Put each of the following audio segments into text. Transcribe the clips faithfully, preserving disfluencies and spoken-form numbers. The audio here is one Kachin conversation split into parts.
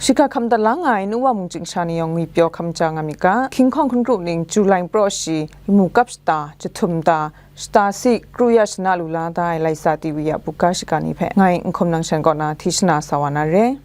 Shiga hkam dat la nga ai nu wa mungchying sha ni yawng ngwi pyaw hkam ja nga myit ga, hkying hkawng hkun kru ning, July praw shi, lamu kap shata, jahtum ta, shata si, kru ya shana lu la da ai Laisa T V a buga shiga ni hpe ngai Nhkum Nang Shan kaw na hti shana sa wa na re.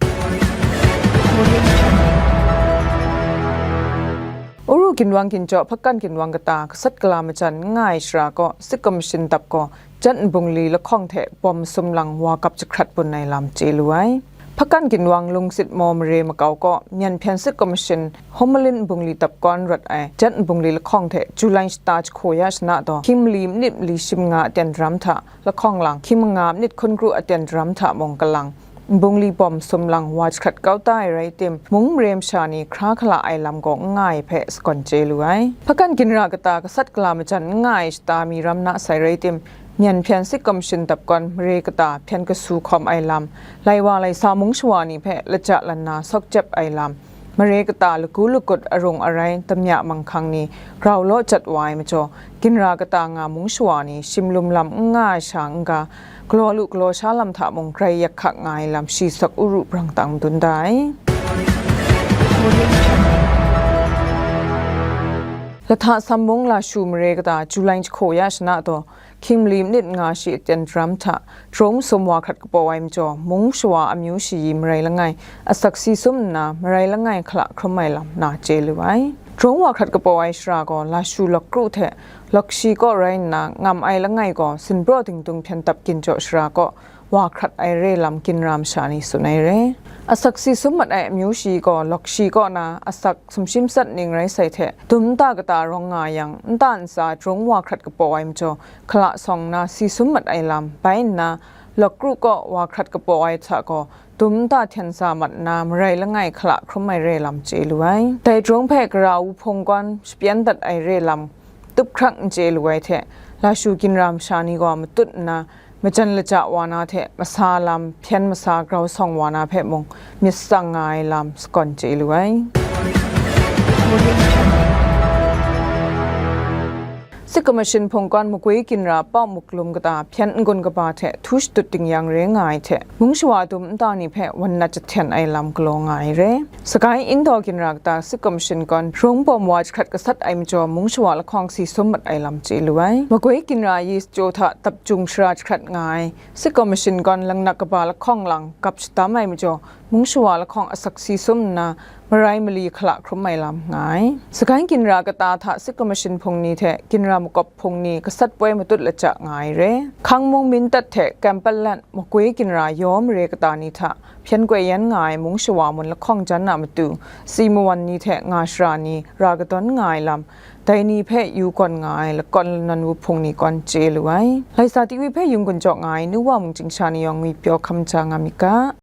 Uru ginwang ginjaw hpakan ginwang kata gasat gala majan n nga ai shara kaw, Sik Kamashin dap gaw, jan nbungli lahkawng hte bawm sum lang wa gap jahkrat bun ai lam chye lu ai. Hpakan ginwang lungsit maw mare makau kaw, Myen Hpyen Sik Kamashin Hom Malin nbungli dap kawn rawt ai jan nbungli lahkawng hte July shata jahku ya shana taw, hkying mali manit mali shi manga aten daram hta lahkawng lang, hkying manga manit hkun kru aten daram hta mung kalang, nbungli bawm sum lang wa jahkrat kau ta ai rai tim, mung mare masha ni hkra hkala ai lam gaw n nga ai hpe sagawn chye lu ai. Hpakan ginra kata gasat gala majan n nga ai shata mi ram na sai rai tim, Myen Hpyen Sik Kamashin dap kawn mare kata hpyen kasu hkawm ai lam, lai wa lai sa mung shawa ni hpe laja lan na sawk jep ai lam, mare kata lagu lagut arung arai damya manghkang ni grau law jat wa ai majaw, ginra kata nga mung shawa ni shimlum lam n nga ai sha n-ga, galaw lu galaw sha lam hta mung grai yak hkak nga ai lam shi sak uru brang tang madun da ai. Lahta Sam mung Lashu mare kata July jahku ya shana taw, hkying mali manit nga shi aten daram hta, drone masum wa hkrat kapaw ai majaw, mung shawa amyu shayi marai langai, asak si sum nna, marai langai hkala hkrum ai lam na chye lu ai. Drone wa hkrat kapaw ai shara gaw, Lashu lawk kru hte lawk shi kaw rai nna, ngam ai langai gaw, sinpraw dingdung hpyen dap ginjaw shara kaw, wa hkrat ai re lam ginra masha ni tsun ai re. Asak si sum mat ai amyu shi gaw, lawk shi kaw na asak sumshi matsat ning rai sai hte, dum nta kata rawng nga yang, nta ntsa drone wa hkrat kapaw ai majaw, hkala sawng nna si sum mat ai lam, bai nna, lawk kru kaw wa hkrat kapaw ai hta gaw, dum nta hten sa mat nna, marai langai hkala hkrum ai re lam chye lu ai. Dai drone hpe gara wuhpung gawn shapyan dat ai re lam, tup hkrak n chye lu ai hte, Lashu ginra masha ni gaw matut nna, majan laja wa na hte masa lam hpyen masa grau sawng wa na hpe mung myit tsang nga ai lam sagawn chye lu ai. Sik Kamashin hpung kawn Magwi ginra Pau Muklum kata hpyen n-gun kaba hte htu shadut dingyang re nga ai hte, mung shawa dum nta ni hpe wan nat jahten ai lam galaw nga ai re. Sagai Indaw ginra kata Sik Kamashin kawn rung bawm wa jahkrat gasat ai majaw, mung shawa lahkawng si sum mat ai lam chye lu ai. Magwi ginra yi chyaw hta dap jung shara jahkrat nga ai Sik Kamashin kawn langnak kaba lahkawng lang gap shadam ai majaw, mung shawa lahkawng asak si sum nna, marai mali hkala hkrum ai lam nga ai. Sagai ginra kata hta Sik Kamashin hpung ni hte ginra makawp hpung ni gasat poi matut laja nga ai re. Hkang mung Mindat hte Kampatlan, Magwi ginra yaw mare kata ni hta hpyen koi yan nga ai mung shawa mun lahkawng jan a matu, si mawan ni hte nga shara ni ra kadawn nga ai lam, dai ni hpe yu gawn nga ai lakawn lanawn wuhpung ni kawn chye lu ai. Laisa T V hpe yung gun jaw nga ai nu wa mungchying sha ni yawng ngwi pyaw hkam ja nga myit ga.